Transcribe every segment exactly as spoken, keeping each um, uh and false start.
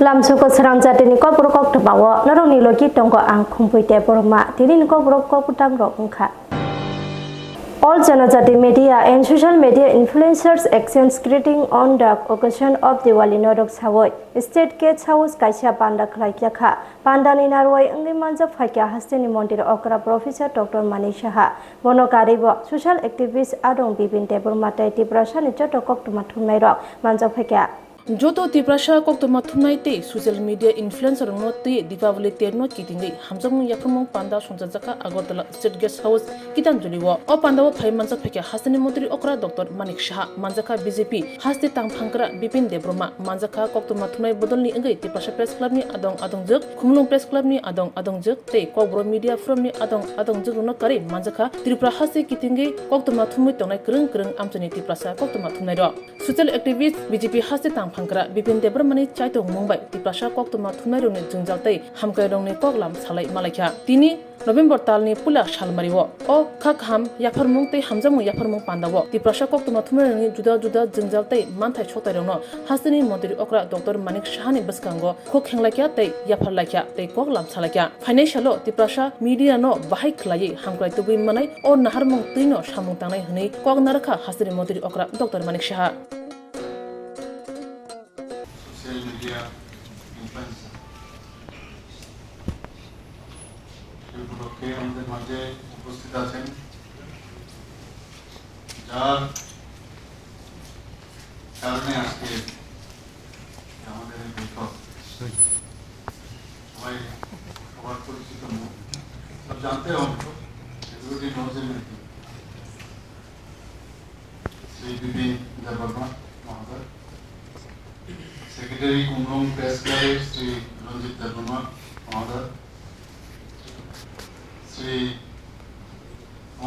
Lamsuko srang jatini kokborok koktwmao norokni logi tongo ang Khumpui Debbarma. Tinini kokborok kokbwtamrok wngkha. All Janajati media and social media influencers exchange greeting on the occasion of Diwali norok sawi State Guest House kaisa panda khlaijakha. Pandani narwai wngwi manjak phaikha hasteni montri okra Professor Doctor Manik Saha. Bono karwibo social activist adong Bipin Debbarma tei Tiprasani joto koktwma thumnairok manjak phaikha. Joto Tiprasa koktwma thumnai tei social media influencer rokno twi Deepavali terno kitingwi hamjakmung yapharmung panda songchajakha Agartala State Guest House Gitanjali o. O panda o phai manjak phaikha hasteni montri okra Doctor Manik Saha, manjakha B J P haste tangphangkra Bipin Debbarma, manjakha koktwma thumnai bodolni wngwi Tiprasa Press Club ni adong adongjwk, Khumulwng Press Club ni adong adongjwk tei Kokborok Media Forum ni adong adongjwk rokno karwi manjakha Tripura haste kitingwi koktwma thumwi tongnai kwrwng kwrwng amchaini Tiprasa koktwma thumnai rok. Social activist B J P haste tangphangkra Bipin Debbarmani chaitung mung bai Tiprasa koktwma thumnairokni jwngjal tei hamkrairokni koklam salai malaikha. Tini November talni puila salmario o kha kaham yapharmung tei hamjakmung yapharmung pandao Tiprasa koktwma thumnairokni juda juda jwngjal tei manthai soktairokno hasteni montri okra Doctor Manik Sahani bwskango khuk khenglaikha tei yapharlaikha tei koklam salaikha. Phainai salo Tiprasa media no bahai khlaiwi hamkrai tubui manai o naharmung twino samung tangnai hwnwi kok narwkha hasteni montri okra Doctor Manik Saha. Social media influencer সেই উপলক্ষে আমাদের মাঝে উপস্থিত আছেন, যার কারণে আজকে আমাদের এই বৈঠক। সবাই সবার পরিচিত মুখ, সব জানতে হবে তো, everybody knows him, I think. Shri বিপিন দেববর্মা মহোদয়, সেক্রেটারি কুমলুং প্রেস ক্লাবের শ্রী রঞ্জিত দেববর্মা মহোদয়, শ্রী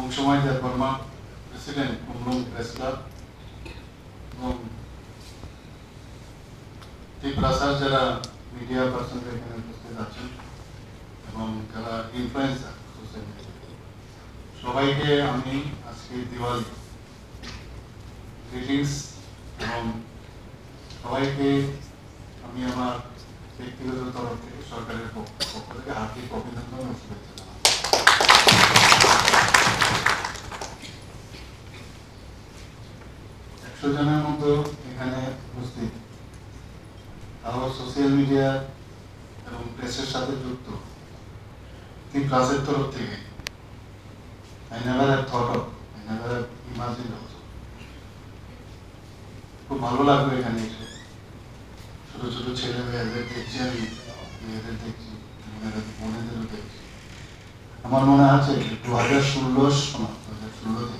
অংশময় দেববর্মা, প্রেসিডেন্ট কুমলুং প্রেস ক্লাব, এবং ত্রিপ্রাসার যারা মিডিয়া পার্সন এখানে উপস্থিত আছেন এবং যারা ইনফ্লুয়েন্সার সোশ্যাল মিডিয়া, সবাইকে আমি আজকে দিওয়ালি গ্রিটিংস এবং সবাইকে আমি আমার ব্যক্তিগত তরফ থেকে, সরকারের পক্ষ পক্ষ থেকে হার্দিক অভিনন্দন ও শুভেচ্ছা জানাচ্ছি। একশো জনের মতো এখানে উপস্থিত, তাও সোশ্যাল মিডিয়া এবং প্রেসের সাথে যুক্ত। ত্রিপ্রাসের তরফ থেকে I never have thought of, I never have imagined also. খুব ভালো লাগলো এখানে এসে। ছোট ছোট ছেলে মেয়েদের দেখছি আমি, মেয়েদের দেখছি, মেয়েদের বোনেদেরও দেখছি। আমার মনে আছে যে দু হাজার ষোলো সময়, দু হাজার ষোলোতে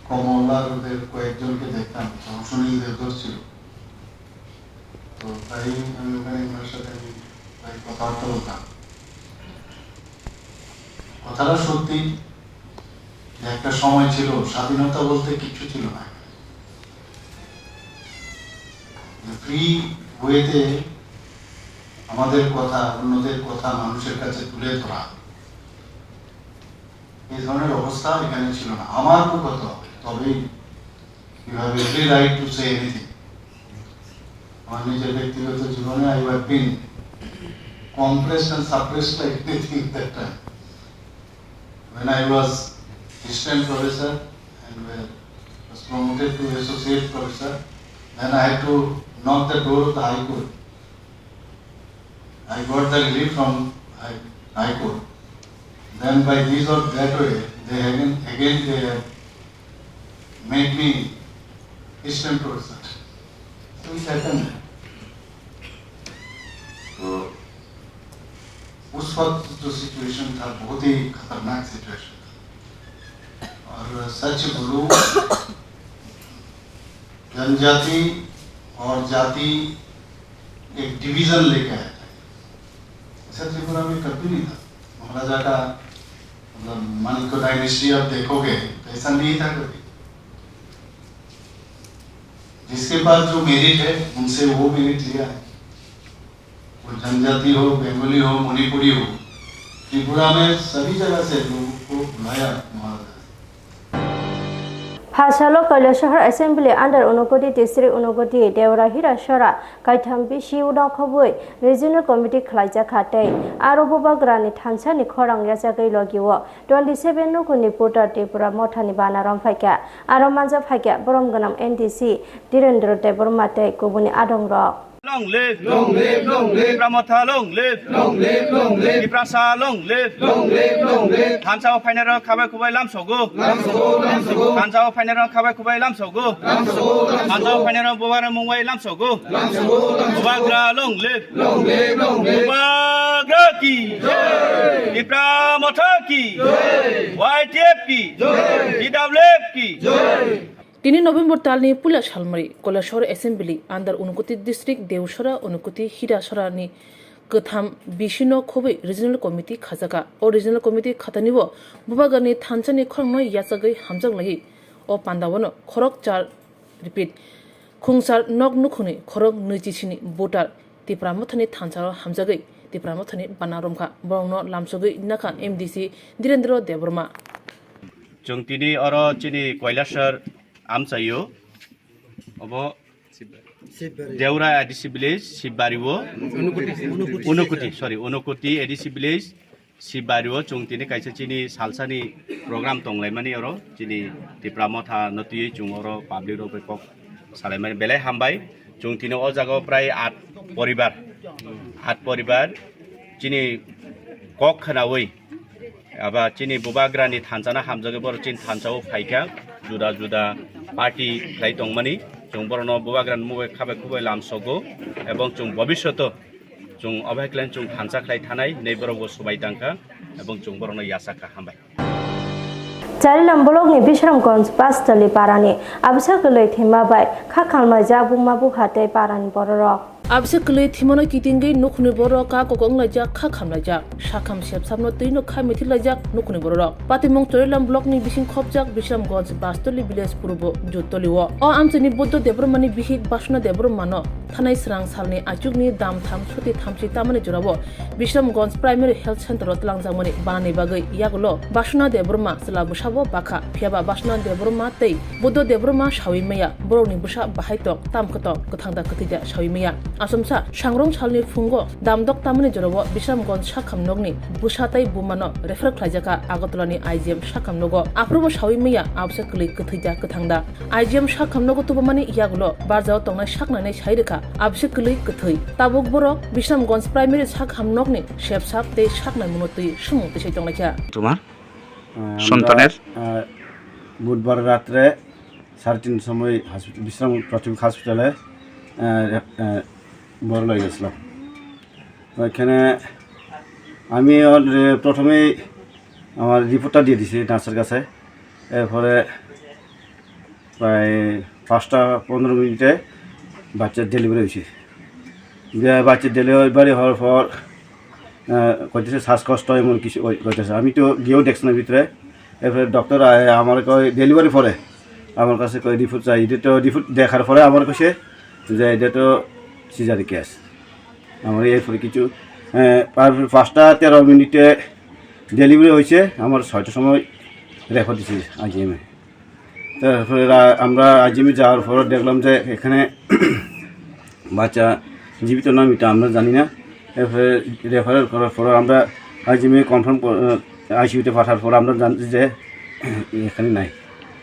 কমলার ওদের কয়েকজনকে দেখতাম, তখন সুনীল দেবধর ছিল। তো তাই আমি ওখানে ওনার সাথে আমি প্রায় কথাবার্তা বলতাম। কথাটা সত্যি যে একটা সময় ছিল, স্বাধীনতা বলতে কিচ্ছু ছিল না। ফ্রি ওয়েতে আমাদের কথা, অন্যদের কথা মানুষের কাছে তুলে ধরা, এই ধরনের অবস্থা এখানে ছিল না। আমার তো কথা হবে, তবেই you have every right to say anything. আমার নিজের ব্যক্তিগত জীবনে I have been compressed and suppressed like anything that time. When I was assistant professor and was promoted to associate professor, then I had to knock the door of the High Court. I got the relief from High, High Court. Then by this or that way, they again, again they have made me assistant professor. So it happened. तो उस वक्त जो सिचुएशन था, बहुत ही खतरनाक सिचुएशन था। और सच बोलूं, जनजाति और जाति एक डिवीजन लेके आया था। ऐसा त्रिपुरा में कभी नहीं था। महाराजा का, मतलब, माणिक्य डायनेस्टी आप देखोगे तो ऐसा नहीं था कभी। जिसके पास जो मेरिट है, उनसे वो मेरिट लिया है। वो जनजाति हो, बंगाली हो, मणिपुरी हो, त्रिपुरा में सभी जगह से लोगों को बुलाया महाराजा। Phasalo Kailasahar Assembly under Unakoti District Unakoti Deora Hirasora kaitham bisi udakhobwi Regional Committee khlaijakha tei aro Bubagrani thansani khorang yachagwi logio twenty seven nukhungni voter Tipra Mothani bana romphaikha. Aro manja phaikha borom gwnang M D C Dhirendra Debbarma tei kubuni adongrok. Long live! Long live! Long live! Tipra Motha long live! Long live! Long live! Tiprasa long live! Long live! Long live! Thansa o phainai rok khabai khubai lamsogo. Lamsogo! Lamsogo! Thansa o phainai rok khabai khubai lamsogo. Lamsogo! Lamsogo! Thansa o phainai rok Bubagra mungbai lamsogo. Lamsogo! Lamsogo! Bubagra long live! Long live! Long live! Bubagra ki jai! Tipra Motha ki jai! Y T F ki jai! T W F ki jai! Tini November talni puila salmari Kailasahar Assembly under Unakoti District Deosora Unakoti Hirasora ni kwtham bisino khobwi Regional Committee khajakha. O Regional Committee khatani o Bubagrani thansani khorangno yachagwi hamjak laiwi o pandao no khorok char, repeat, khungchar nok nukhungni khorok nwichi sini voter Tipra Mothani thansao hamjagwi Tipra Mothani bana romkha. Borokno lamsogwi nakha M D C Dhirendra Debbarma. Chwng tini oro chini Kailasahar amchaio, obo Deora A D C village, Sibari o, Unakoti, sorry, Unakoti A D C village, Sibari o chwng tini kaisa chini salsani program tonglaimani oro chini Tipra Motha no twiwi chwng oro public rok bai kok salaimani belai hambai. Chwng tini o jaga o prai at poribar, at poribar chini kok khwnawi aba chini Bubagrani thansano hamjagwi borok chini thansao phaikha, juda juda party khlai tongmani. Chwng borokno Bubagrani mungwi khabai khubai lamsogo ebong chwng bobishoto chwng obo hai khlai chwng thansa khlai thanai hinwi borokbo swbai tangkha ebong chwng borokno yachakha. Hambai. Charilam block ni Bisramganj Bastali parani absa kwlwi thima bai kha khamlaijak buma bupha tei parani bororok. Absa kwlwi thimano kitingwi nukhungni borok ka kok wnglaijak, kha khamlaijak. Sakham sepsapno twino kha mithirlaijak nukhungni bororok. Patimung Charilam block ni bising khopjak Bisramganj Bastali village purbo Juttoli o. O amchaini Buddha Debbarmani bihik Basuna Debbarmano thanai srang salni achukni dam tham suti thamchi tamani jorao Bisramganj Primary Health Center o twlangjakmani banani bagwi yagulo Basuna Debbarma chwla bwsabo bakha. Phiyaba Basuna Debbarma tei Buddha Debbarma sawi maya, borokni bwsa bahai tok, tam kwtok, kwthang da kwthwi da sawi maya. Asomsa sangrong salni phungo damdok tamani jorao Bisramganj sakham nokni bwsa tei bumano refer khlaijakha Agartala ni I G M sakham nogo. Aphuru bo sawi maya absa kwlwi kwthwi da kwthang da. I G M sakham nogo tubumani yagulo barjao tongnai saknainai sai rwkha abse kwlwi kwthwi. Tabuk borok Bisramganj Primary sakham nokni sepsap tei saknai muno twi sumung tisai tonglaikha. তোমার আহ, আমরা, সন্তানের? আহ, বুধবার রাত্রে সাড়ে তিনটার সময় হসপিটাল, বিশ্রাম প্রাথমিক হসপিটালে, আহ, আহ, বড় হয়ে গেছিলাম। ওইখানে আমি ওর, এ, প্রথমেই আমার রিপোর্টটা দিয়ে দিছি নার্সের কাছে। এরপরে প্রায় পাঁচটা পনেরো মিনিটে বাচ্চা ডেলিভারি হয়েছে। বিয়া-, বাচ্চা ডেলিভারি হওয়ার পর, আহ, কইতেছে শ্বাসকষ্ট এমন কিছু ওই কইতেছে। আমি তো গিয়েও দেখছি না ভিতরে। এরপরে ডক্টর আয়-, আমার কয় ডেলিভারি পরে, আমার কাছে কয় রিপোর্ট চাই। এটা তো রিপোর্ট দেখার পরে আমার কাছে যে এটা তো সিজারি কেস। আমার এরপরে কিছু, আহ, আর পাঁচটা তেরো মিনিটে ডেলিভারি হয়েছে, আমার ছয়টার সময় রেফার দিছে আইজিএমে। তারপরে রা-, আমরা আইজিএমে যাওয়ার পর দেখলাম যে এখানে বাচ্চা জীবিত না মৃত আমরা জানি না। এরপরে রেফারেল করার পর আমরা আইজিএমে কনফার্ম কর-, আইসিইউতে পাঠার পর আমরা জানছি যে এখানে নাই,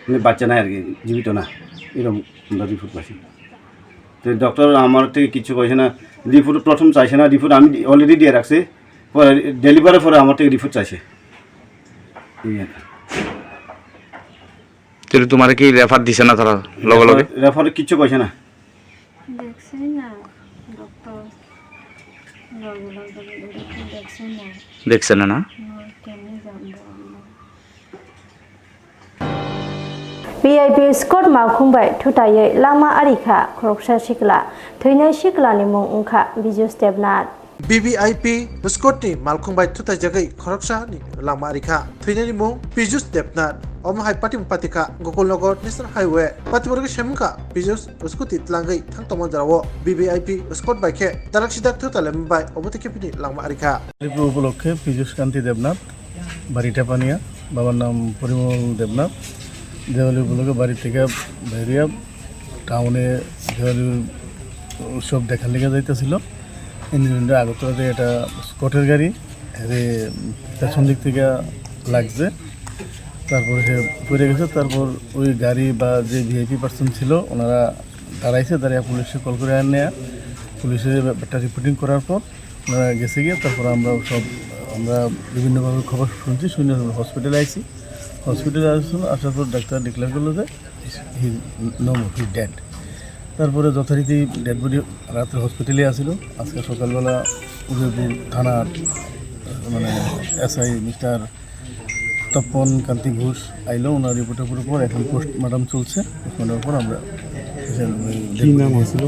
মানে বাচ্চা নাই আর কি, জীবিত না, এরকম আমরা রিপোর্ট পাইছি। তো ডক্টর আমার থেকে কিছু কইছে না, রিপোর্ট প্রথম চাইছে না, রিপোর্ট আমি অলরেডি দিয়ে রাখছি, পরে ডেলিভারির পরে আমার থেকে রিপোর্ট চাইছে। এই আর কি। তাহলে তোমারে কি রেফার দিছে না তারা লগে লগে? রেফার, রেফার কিচ্ছু কইছে না। দেখছি না ডক্টর, লগে লগে দেখছি না। দেখছে না, না? না, কেমনে জানবো আমরা? V I P Scott malkhung bai thutaiwi lama arikha khoroksa sikla, thwinai siklani mung wngkha Bijus Debnath. V V I P Scott ni malkhung bai thutaijagwi khoroksa ni lama arikha, thwinani mung Pijus Debnath. Omo hai patimung patikha Gokulnagar National Highway, patimung rwgwi semungkha Pijus scooty tlangwi thang tongma jorao V V I P Scott bai khe darak sidak thuta lembai obo tei khe bini lama arikha. Ebo upolokhe Pijus Kanti Debnath, বাড়ি টেপানিয়া, বাবার নাম পরিমল দেবনাথ। দেওয়ালি উপলক্ষে বাড়ি থেকে বেরিয়ে টাউনে দেওয়ালি উৎসব দেখার লেগে যাইতেছিল। ইঞ্জিনিয়ার আগরতলা থেকে একটা স্কটের গাড়ি, এরে পেছন দিক থেকে লাগছে, তারপরে সে পড়ে গেছে। তারপর ওই গাড়ি বা যে ভিআইপি পার্সন ছিল, ওনারা দাঁড়াইছে, দাঁড়িয়ে পুলিশে কল করে আনে। পুলিশে ব্যাপারটা রিপোর্টিং করার পর ওনারা গেছে গিয়ে, তারপর আমরা সব, আমরা বিভিন্নভাবে খবর শুনছি, শুনে আমরা হসপিটালে আইছি। হসপিটালে আসুন, আসার পর ডাক্তার ডিক্লেয়ার করলো যে হি নো মোর, হি ডেড। তারপরে যথারীতি ডেড বডি রাত্রে হসপিটালে আসিল। আজকে সকালবেলা উদয়পুর থানার, মানে, এসআই মিস্টার তপন কান্তি ঘোষ আইলো, ওনার রিপোর্টের উপর এখন পোস্টমর্টম চলছে। পোস্টমর্টমের পর আমরা কি নাম হয়েছিল?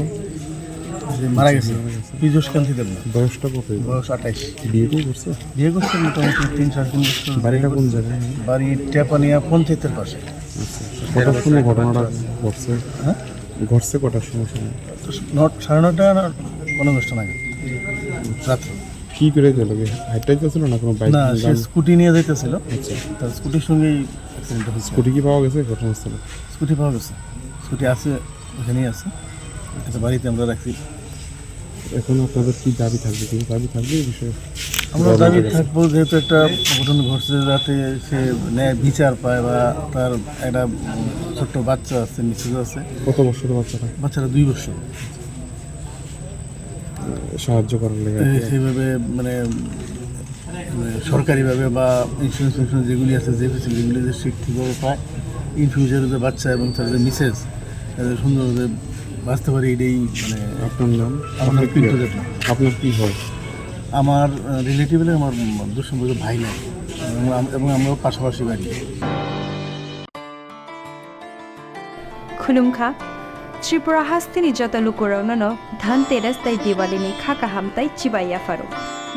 যে মারা গেছে, পীযুষ কান্তি দেবনাথ। বয়সটা কত? বয়স আঠাইশ। বিয়ে টিয়ে করছে? বিয়ে করছে মোটামুটি তিন সাড়ে তিন বছর। বাড়িটা কোন জায়গায়? বাড়ি টেপানিয়া পঞ্চায়েতের পাশে। আচ্ছা, আচ্ছা। কটার সময় ঘটনাটা ঘটছে? হ্যাঁ? ঘটছে কটার সময় সময়? তো নট-, সাড়ে নটা না পনেরো দশটা নাগাদ রাত্রে। কি করে গেল? হাইটে যাচ্ছিল না কোনো বাইক? না, সে স্কুটি নিয়ে যাইতেছিল। আচ্ছা। তার স্কুটির সঙ্গেই অ্যাক্সিডেন্ট হয়েছে। স্কুটি কি পাওয়া গেছে ঘটনাস্থলে? স্কুটি পাওয়া গেছে, স্কুটি আছে, ওখানেই আছে। এটা বাড়িতে আমরা রাখছি। এখন আপনাদের কি দাবি থাকবে? কি দাবি থাকবে এই বিষয়ে? আমরা দাবি থাকবো, যেহেতু একটা অঘটন ঘটছে, যাতে সে ন্যায় বিচার পায় বা তার একটা ছোট্ট বাচ্চা আছে, মিসেস আছে। কত বছরের বাচ্চাটা? বাচ্চাটা দুই বছর। সাহায্য করার লেগে আর কি। সেইভাবে, মানে, মানে, সরকারিভাবে বা ইন্স্যুরেন্স, ইন্স্যুরেন্স যেগুলি আছে, যে ফেসিলিটিগুলি যে সে ঠিকভাবে পায়, ইন ফিউচারে যে বাচ্চা এবং তার যে মিসেস, তাদের সুন্দরভাবে বাঁচতে পারে, এটাই, মানে, আপনার নাম? আমার নাম আপনার কি পিন্টু হয়? দেবনাথ। আপনার কি হয়? আমার, আহ, রিলেটিভলি আমার দুঃসম্পর্ক ভাই নাই এবং আম-, এবং আমরাও পাশাপাশি বাড়ি। Khulumkha, Tripura hasteni joto lukurokno no Dhanteras tei Diwali ni kha kaham tei chibai yapharo.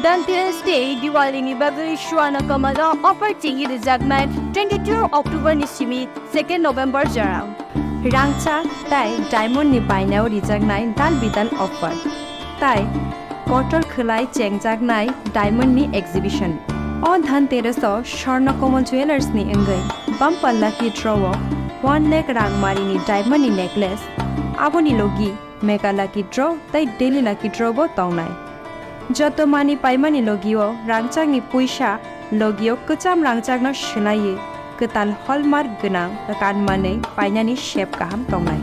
Dhanteras tei Diwali ni bagwi Swarna Kamal o offer chengwi rijaknai twenty two October ni simi second November jorao. Rangchak tei diamond ni bainao rijaknai dal bidal offer. Tai kotor khwlai chengjaknai diamond ni exhibition. O Dhanteras o Swarna Kamal Jewellers ni wngwi bumper lucky draw o one lakh rang mari ni diamond ni necklace, aboni logi mega lucky draw tei daily lucky draw bo tongnai. Joto mani paimani logi o rangchak ni puisa, logi o kwcham rangchak no swlaiwi kwtal hallmark gwnang kan manwi painani sep kaham tongnai.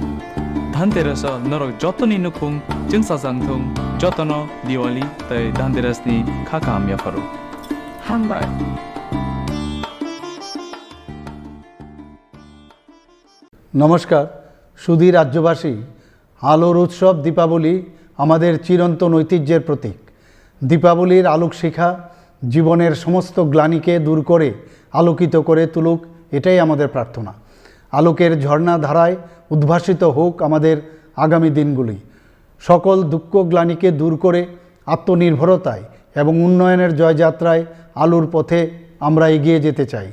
Dhanteras o norok jotoni nukhung chwngsajak thung, jotono Diwali tei Dhanteras ni kha kaham yapharo. Hambai. নমস্কার, সুধী রাজ্যবাসী। আলোর উৎসব দীপাবলি আমাদের চিরন্তন ঐতিহ্যের প্রতীক। দীপাবলির আলোক শিখা জীবনের সমস্ত গ্লানিকে দূর করে আলোকিত করে তুলুক, এটাই আমাদের প্রার্থনা। আলোকের ঝর্ণা ধারায় উদ্ভাসিত হোক আমাদের আগামী দিনগুলি। সকল দুঃখ গ্লানিকে দূর করে আত্মনির্ভরতায় এবং উন্নয়নের জয়যাত্রায় আলোর পথে আমরা এগিয়ে যেতে চাই।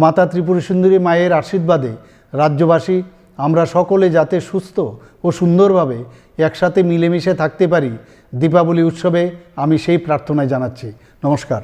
মাতা ত্রিপুরা সুন্দরী মায়ের আশীর্বাদে রাজ্যবাসী আমরা সকলে যাতে সুস্থ ও সুন্দরভাবে একসাথে মিলেমিশে থাকতে পারি, দীপাবলি উৎসবে আমি সেই প্রার্থনায় জানাচ্ছি। নমস্কার।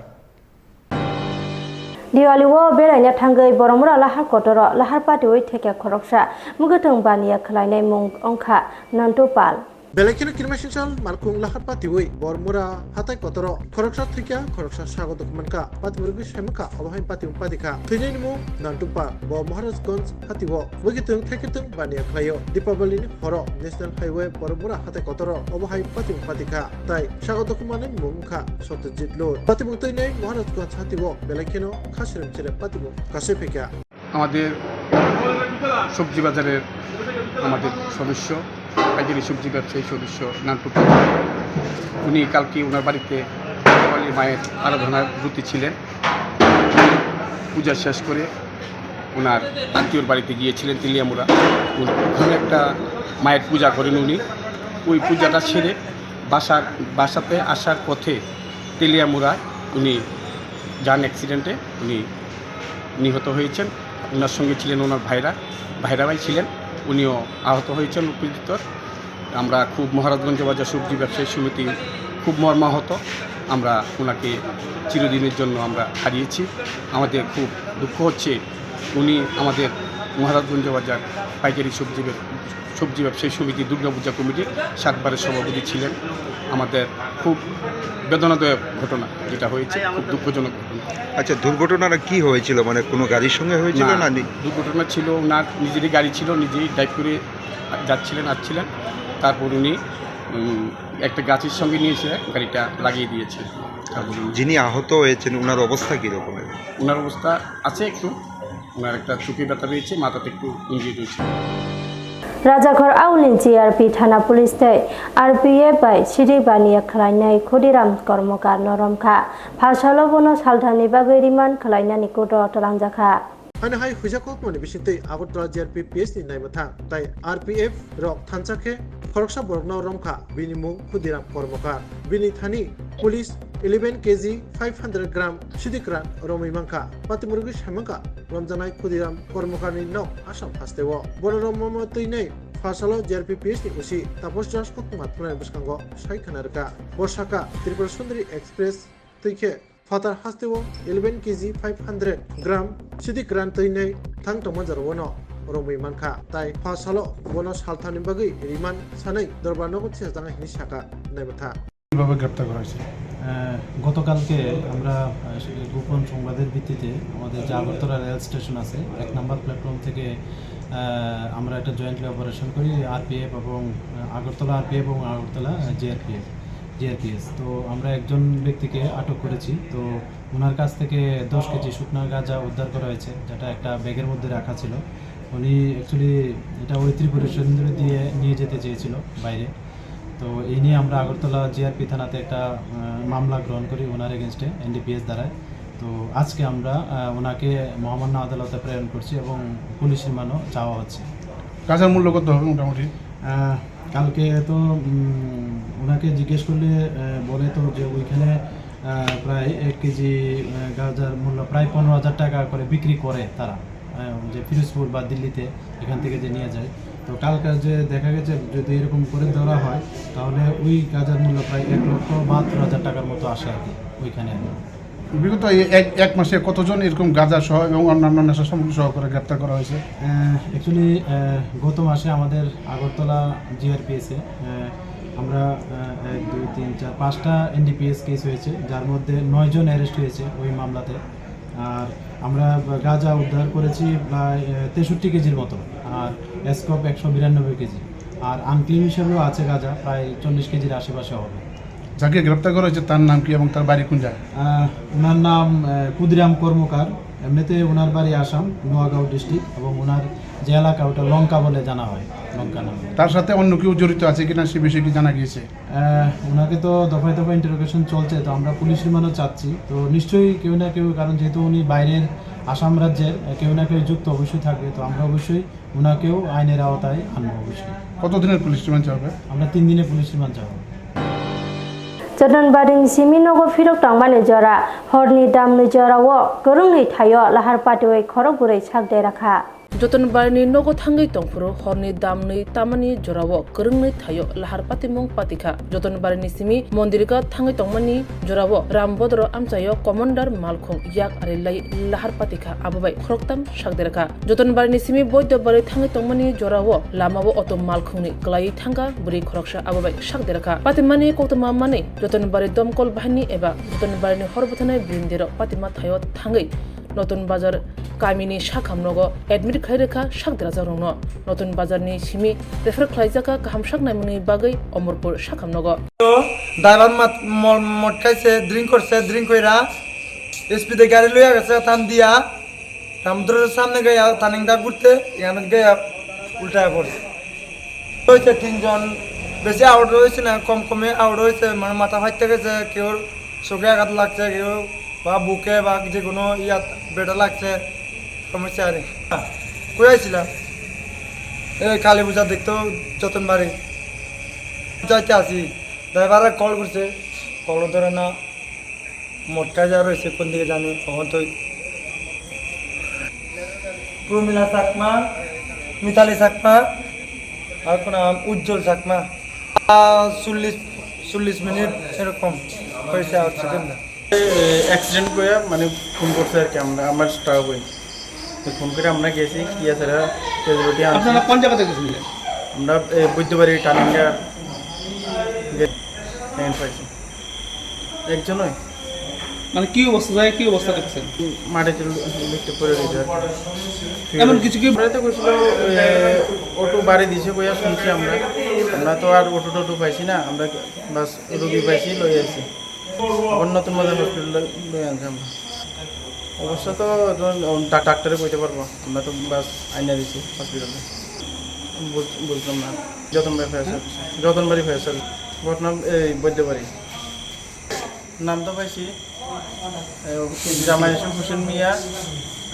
Diwali o beraina thangwi Boromura lahar kotoro lahar patiwi theke khoroksa mwgwtwng baniya khwlainai mung wngkha Nantu Pal. Belai kheno kirimasingchal malkhung lahar patiwi Boromura hatai kotoro khoroksa thwikha, khoroksa sago dukmankha, patimung rwgwi saimankha, obo hai patimung patikha. Thwinaini mung Nantu Pal, bo Maharajganj hatio. Bwkhe twng theke twng baniya khlaio. Dipabali ni horo National Highway Boromura hatai kotoro obo hai patimung patikha. Tai sago dokhumani mung wngkha Satyajit Loi. Patimung twinai Maharajganj hatio belai kheno kha srem srem patimung kasui phaikha. আমাদের সবজি বাজারের আমাদের সদস্য, পাইকারি সবজি ব্যবসায়ী সদস্য নান্টু পাল। উনি কালকে ওনার বাড়িতে কালী মায়ের আরাধনার ব্রতী ছিলেন। পূজা শেষ করে ওনার আত্মীয়র বাড়িতে গিয়েছিলেন তেলিয়ামুড়া। উনি ওখানে একটা মায়ের পূজা করেন উনি। ওই পূজাটা সেরে বাসার, বাসাতে আসার পথে তেলিয়ামুড়ায় উনি যান অ্যাক্সিডেন্টে উনি নিহত হয়েছেন। ওনার সঙ্গে ছিলেন ওনার ভাইরা, ভাইরা ভাই ছিলেন, উনিও আহত হয়েছেন। উপস্থিত আমরা খুব মহারাজগঞ্জ বাজার সবজি ব্যবসায়ী সমিতি খুব মর্মাহত। আমরা ওনাকে চিরদিনের জন্য আমরা হারিয়েছি। আমাদের খুব দুঃখ হচ্ছে, উনি আমাদের মহারাজগঞ্জ বাজার পাইকারি সবজি ব্যব-, সবজি ব্যবসায়ী সমিতি দুর্গাপূজা কমিটির সাতবারের সভাপতি ছিলেন। আমাদের খুব বেদনাদায়ক ঘটনা যেটা হয়েছে, খুব দুঃখজনক ঘটনা। আচ্ছা, দুর্ঘটনাটা কি হয়েছিল? মানে, কোনো গাড়ির সঙ্গে হয়েছিল না, না নি- দুর্ঘটনা ছিল, ওনার নিজেরই গাড়ি ছিল, নিজেই ড্রাইভ করে যাচ্ছিলেন, আসছিলেন। তারপর উনি, উম, একটা গাছের সঙ্গে নিয়ে এসে গাড়িটা লাগিয়ে দিয়েছে। তারপর উনি যিনি আহত হয়েছেন, ওনার অবস্থা কীরকম? ওনার অবস্থা আছে একটু, ওনার একটা চোখে ব্যথা পেয়েছে, মাথাতে একটু ইঞ্জুরি হয়েছে। Rajakhor aulin G R P thana police tei R P F bai sidi baniya khlainai Khudiram Kormokar no romkha. Phasalo bono salthani bagwi remand khlainani kodo twlangjakha. Haino hai huijak kokmani bisingtwi Agartala G R P P S ni naimwthang tai R P F rok thansa khe khoroksa borokno romkha, bini mung Khudiram Kormokar. Bini thani police eleven K G five hundred gram sidikwran romwi mankha. Patimurugwi saimangkha romjaknai Khudiram Kormokarni nok Assam hasteo. Bono romma twinai phasalo G R P P S ni O C Taposh Das kokma thumnani bwskango sai khna rwkha. Bo sakha Tripura Sundari Express twi khe Phatar hasteo eleven K G five hundred gram sidikwran twinai thang tongma jorao no romwi mankha, tai phasalo bono salthani bagwi remand sanwi dorbar nogo thesjaknai hinwi sakha naimwthang. কিভাবে গ্রেপ্তার করা হয়েছে? আহ, গতকালকে আমরা, আহ, সে গোপন সংবাদের ভিত্তিতে আমাদের যে আগরতলা রেল স্টেশন আছে, এক নম্বর প্ল্যাটফর্ম থেকে, আহ, আমরা একটা জয়েন্টলি অপারেশন করি আরপিএফ এবং, আহ, আগরতলা আরপিএফ এবং আগরতলা, আহ, জিআরপিএফ, জিআরপিএস। তো আমরা একজন ব্যক্তিকে আটক করেছি। তো ওনার কাছ থেকে দশ কেজি শুকনা গাঁজা উদ্ধার করা হয়েছে, যেটা একটা ব্যাগের মধ্যে রাখা ছিল। উনি অ্যাকচুয়ালি এটা ওই ত্রিপুরেশ্বরীদের দিয়ে নিয়ে যেতে চেয়েছিল বাইরে। তো এই নিয়ে আমরা আগরতলা জিআরপি থানাতে একটা, আহ, মামলা গ্রহণ করি ওনার এগেনস্টে এনডিপিএস ধারায়। তো আজকে আমরা, আহ, ওনাকে মহামান্য আদালতে প্রেরণ করছি এবং পুলিশ রিমান্ডও চাওয়া হচ্ছে। গাঁজার মূল্য কত হবে মোটামুটি? আহ, কালকে তো, উম, ওনাকে জিজ্ঞেস করলে, আহ, বলে তো যে ওইখানে, আহ, প্রায় এক কেজি, আহ, গাঁজার মূল্য প্রায় পনেরো হাজার টাকা করে বিক্রি করে তারা, আহ, যে ফিরোজপুর বা দিল্লিতে এখান থেকে যে নিয়ে যায়। তো কালকে যে দেখা গেছে যদি এরকম করে ধরা হয়, তাহলে ওই গাঁজার মূল্য প্রায় এক লক্ষ বাহাত্তর হাজার টাকার মতো আসে আর কি ওইখানে। বিগত এই এক, এক মাসে কতজন এরকম গাঁজা সহ এবং অন্যান্য নেশা সামগ্রী সহ করে গ্রেপ্তার করা হয়েছে? আহ, actually, আহ, গত মাসে আমাদের আগরতলা জিআরপিএস এ, আহ, আমরা, আহ, এক, দুই, তিন, চার, পাঁচটা এনডিপিএস কেস হয়েছে, যার মধ্যে নয় জন অ্যারেস্ট হয়েছে ওই মামলাতে। আর আমরা গাঁজা উদ্ধার করেছি প্রায়, আহ, তেষট্টি কেজির মতো, আর স্কোপ একশো বিরানব্বই কেজি, আর আনক্লেম হিসাবেও আছে গাঁজা প্রায় চল্লিশ কেজির আশেপাশে হবে। যাকে গ্রেপ্তার করা হয়েছে তার নাম কি এবং তার বাড়ি কোন জায়গায়? আহ, ওনার নাম, আহ, ক্ষুদিরাম কর্মকার। এমনিতে ওনার বাড়ি আসাম, নোয়াগাঁও ডিস্ট্রিক্ট, এবং ওনার যে এলাকা ওটা লঙ্কা বলে জানা হয়, লঙ্কা নামে। তার সাথে অন্য কেউ জড়িত আছে কিনা সে বিষয়ে কি জানা গিয়েছে? আহ, ওনাকে তো দফায় দফায় ইন্টারোগেশন চলছে, তো আমরা পুলিশ রিমান্ডও চাচ্ছি। তো নিশ্চয়ই কেউ না কেউ, কারণ যেহেতু উনি বাইরের আসাম রাজ্যের, আহ, কেউ না কেউ যুক্ত অবশ্যই থাকবে, তো আমরা অবশ্যই ওনাকেও আইনের আওতায় আনবো অবশ্যই। কতদিনের পুলিশ রিমান্ড চলবে? আমরা তিন দিনের পুলিশ রিমান্ড চাবো। Jotonbari ni simi nogo phirok tongmani jora, horni damni jorao kwrwngni thaio lahar patiwi khorok bwrwi sak dera kha. Jotonbarini nogo thangwi tongphuru horni damni tamani jorao kwrwngni thaio lahar patimung patikha. Jotonbarini simi Mondirghat thangwi tongmani jorao Rambodoro amchaio commander malkhung yak arilai lahar patikha, abo bai khoroktam sak derakha. Jotonbarini simi Boidyabari thangwi tongmani jorao lamao auto malkhungni kwlaiwi thangkha bwrwi khoroksa, abo bai sak derakha. Patimani koktwma manwi Jotonbari domkol bahini eba Jotonbarini hor bwthanai bwrwindirok patima thaio thangwi Notun Bazar kamini sakham nogo admit khai rwkha sak derajakrokno. Notun Bazarni simi refer khlaijakha kaham sak naimani bagwi Omorpur sakham nogo. Driver mat-, mo-, mot khaise, drink korse, drink koira speed e gari loya gese, than diya, Ramdor samne gaya, turning da ghurte, yana gaya, ulta porse. হয়েছে তিনজন, বেশি আহত হয়েছে না, কম কমে আহত হয়েছে, মানে মাথা ফাটতে গেছে, কেউ চোখে আঘাত লাগছে, কেউ বা বুকে বা যে কোনো ইয়াত বেটা লাগছে, সমস্যা আর কি। কই আইছিলাম? এই কালী পূজা দেখতো যতনবাড়ি যাইতে আসি, ড্রাইভারে কল করছে, কল ধরে না। মটকা যা রয়েছে কোন দিকে জানি, তখন তো প্রমীলা চাকমা, মিতালি চাকমা, আর কোন নাম? উজ্জ্বল চাকমা। আহ, চল্লিশ, চল্লিশ মিনিট এরকম হয়েছে অ্যাক্সিডেন্টটা। অ্যাক্সিডেন্ট করে মানে ফোন করছে আর কি, আমরা, আমার স্টাফ ওই ফোন করে আমরা গেছি, কি আছে রে, ক্যাজুয়ালিটি আনছি। আপনারা কোন জায়গা থেকে গেছিলেন? আমরা, এ, বৈদ্যবাড়ি টার্নিংয়ে গে-, সেকেন্ড পাইছি। একজনই। মানে কি অবস্থা, যায় কি অবস্থা দেখছেন? মাটিতে লু-, লুটে পড়ে রয়েছে আর কি। এমন কিছু কি? আমরা তো কইছিল, এ, অটো বাড়ি দিছে কইয়া শুনছি আমরা। আমরা তো আর অটো টোটো পাইছি না, আমরা বাস রুগী পাইছি, লই আইছি। আবার নতুন বাজার হসপিটালে লই আনছি আমরা। অবস্থা তো এখন ডা-, ডাক্তারে কইতে পারবো, আমরা তো বাস আইনা দিছি হসপিটালে। বুঝ-, বুঝলাম না। Jatanbari fire service, Jatanbari fire service. ঘটনা এই বৈদ্যবাড়ি। নাম তো পাইছি, এ, জামাই হইছে হোসেন মিয়া,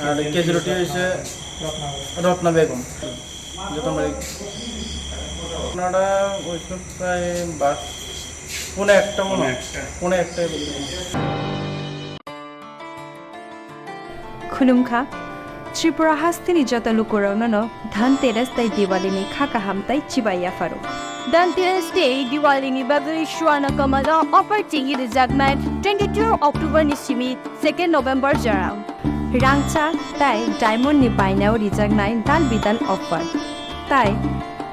আর ক্যাজুয়ালিটি হইছে রত্না বেগম। যতনবাড়ি। ঘটনাটা হইছে প্রায় বা-, পৌনে একটা মনে হয়। পৌনে একটা। Khulumkha, Tripura hasteni joto lukurokno no Dhanteras tei Diwali ni kha kaham tei chibai yapharo. Dhanteras tei Diwali ni bagwi suana kamalo offer chengwi rijaknai twenty two October ni simi second November jora. Rangchak tei diamond ni bainao rijaknai dal bidal offer. Tai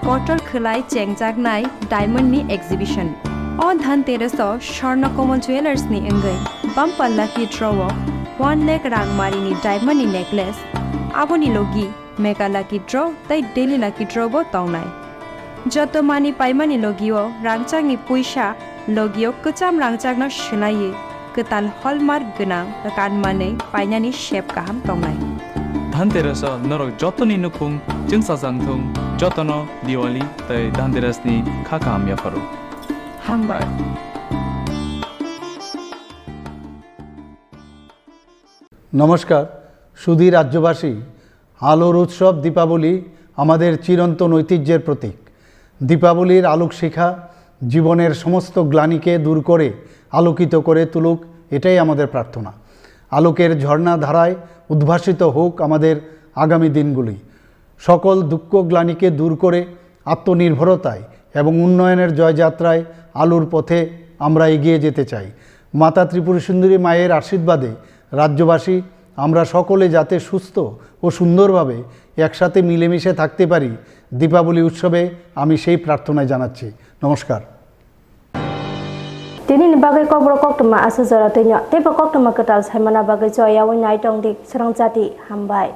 kotor khwlai chengjaknai diamond ni exhibition. O Dhanteras o Swarna Kamal Jewellers ni wngwi bumper lucky draw o one lakh rang mari ni diamond ni necklace, aboni logi mega lucky draw tei daily lucky draw bo tongnai. Joto mani paimani logi o rangchak ni puisa, logi o kwcham rangchak no swlaiwi kwtal hallmark gwnang kan manwi painani sep kaham tongnai. Dhanteras o norok jotoni nukhung chwngsajak thung, jotono Diwali tei Dhanteras ni kha kaham yapharo. Hambai. নমস্কার, সুধী রাজ্যবাসী। আলোর উৎসব দীপাবলি আমাদের চিরন্তন ঐতিহ্যের প্রতীক। দীপাবলির আলোক শিখা জীবনের সমস্ত গ্লানিকে দূর করে আলোকিত করে তুলুক, এটাই আমাদের প্রার্থনা। আলোকের ঝর্ণা ধারায় উদ্ভাসিত হোক আমাদের আগামী দিনগুলি। সকল দুঃখ গ্লানিকে দূর করে আত্মনির্ভরতায় এবং উন্নয়নের জয়যাত্রায় আলোর পথে আমরা এগিয়ে যেতে চাই। মাতা ত্রিপুরা সুন্দরী মায়ের আশীর্বাদে রাজ্যবাসী আমরা সকলে যাতে সুস্থ ও সুন্দরভাবে একসাথে মিলেমিশে থাকতে পারি, দীপাবলি উৎসবে আমি সেই প্রার্থনায় জানাচ্ছি। নমস্কার। Tini ni bagwi kokborok koktwma aswk jora twino, teibo koktwma kwtal saimana bagwi choyaui nai tong di, swrwng jati, hambai.